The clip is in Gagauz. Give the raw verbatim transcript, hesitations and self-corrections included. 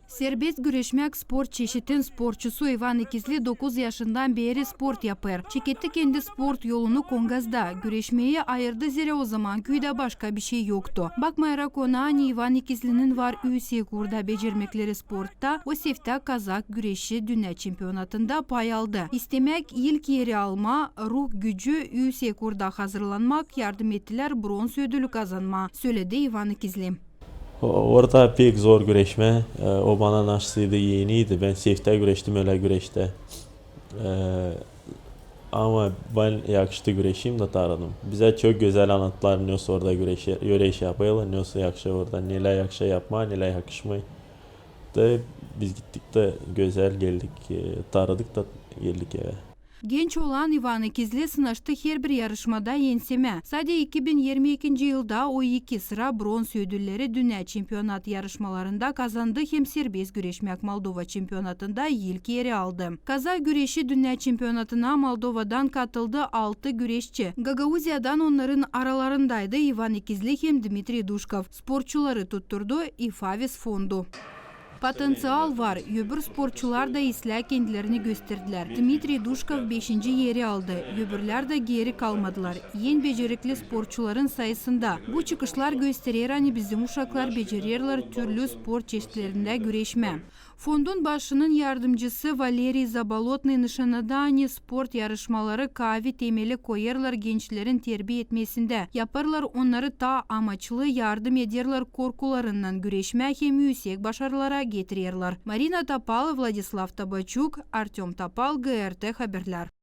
Serbest güreşmäk sport çeşitin sportçusu İvan İkizli dokuz yaşından beeri sport yapêr. Çeketti kendi sport yolunu Kongazda. Güreşmeyi ayırdı, zerä ozaman küüdä başka bişey yoktu. Bakmayarak ona, ani İvan İkizlinin var üüsek uurda becermekleri sportta, o seftä kazak güreşi dünnä çempionatında pay aldı. İstemäk ilk eri almaa, ruh gücü, üüsek uurda hazırlanmak yardım ettilär bronz ödülü kazanmaa, söledi İvan İkizli. O, orada pek zor güreşmää. E, o bana nasıldı, eniydi. Bän seftä güreştim ölä güreştä. E, ama bana yakıştı güreşim da tarıdım. Bizä çok gözäl annattılar, nesoy orada güreş, güreş yapêrlar, nesoy yakışêr orada, nelär yakışêr yapmaa, nelär yakışmêêr. Da biz gittik da gözäl geldik, e, tarıdık da geldik evä. Genç olan İvan İkizli sınaştı herbir yarışmada ensemää. Sade iki bin irmi ikinci yılda o iki sıra bronz ödülleri dünnä çempionat yarışmalarında kazandı hem serbest güreşmäk Moldova çempionatında ilk eri aldı. Kazak güreşi dünnä çempionatına Moldovadan katıldı altı güreşçi. Gagauziyadan onnarın aralarındaydı İvan İkizli hem Dmitriy Duşkov. Sportçuları tutturdu İFAVES fondu. Potenţial var, öbür sportçular da islää kendilerini gösterdilär. Dmitriy Duşkov beşinci eri aldı, öbürlär dä geeri kalmadılar. En becerikli sportçuların sayısında. Bu çıkışlar gösterer, ani bizim uşaklar becererlär türlü sport çeşitlerindä güreşmää. Fondun başının yardımcısı Valeriy Zabolotnıy nışannadı, ani sport yarışmaları kaavi temeli koyêrlar gençlerin terbiya etmesindä, yapêrlar onnarı taa amaçlı, yardım ederlär korkularınnan güreşmää hem üüsek başarılara getirerlär. Marina Topal, Vladisław Tabaçuk, Artöm Topal, GRT Haberlär.